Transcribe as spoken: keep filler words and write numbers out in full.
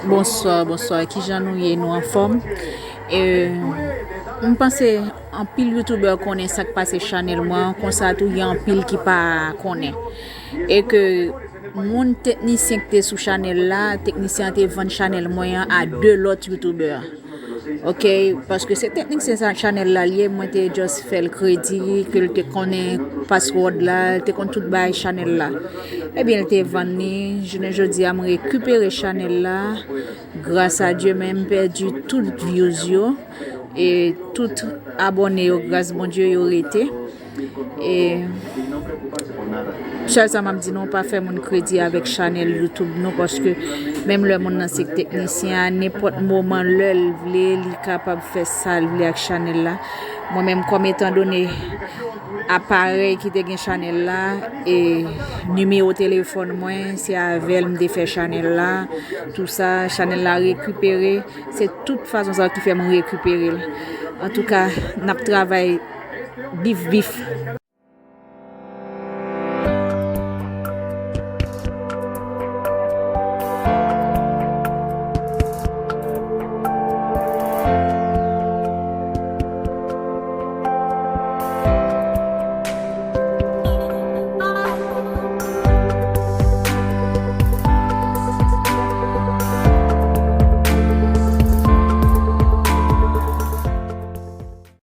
Bonswa, bonswa. Kijan nou ye? Nou anfòm? E, m panse anpil youtubè konnen sa k pase chanèl mwen an, konsa tou gen anpil ki pa konnen. E ke moun teknisyen ki te sou chanèl la, teknisyen an te vann chanèl mwen an a de lòt youtubè. Ok, paske se teknisyen sa chanèl la l ye, mwen te just fè l kredi ke l te konnen password la, l te konn tout bagay chanèl la. Ebyen, l te vann li, jounen jodi a, mwen rekipere chanèl la, gras a Dye, men m pèdi tout views yo, e tout abòne yo, gras Bondye, yo rete. E sèl sa m ap di nou, pa fè moun kredi avèk chanèl youtube nou, paske menm lè moun nan se teknisyen an, nenpòt moman lè l vle, li kapab fè sa l vle ak chanèl la. Mwen menm, kòm etandone aparèy ki te gen chanèl la, e nimewo telefòn mwen, se avè l m te fè chanèl la, tou sa, chanèl la rekipere. Se tout fason sa ki fè m rekipere l. Antouka, n ap travay bif bif.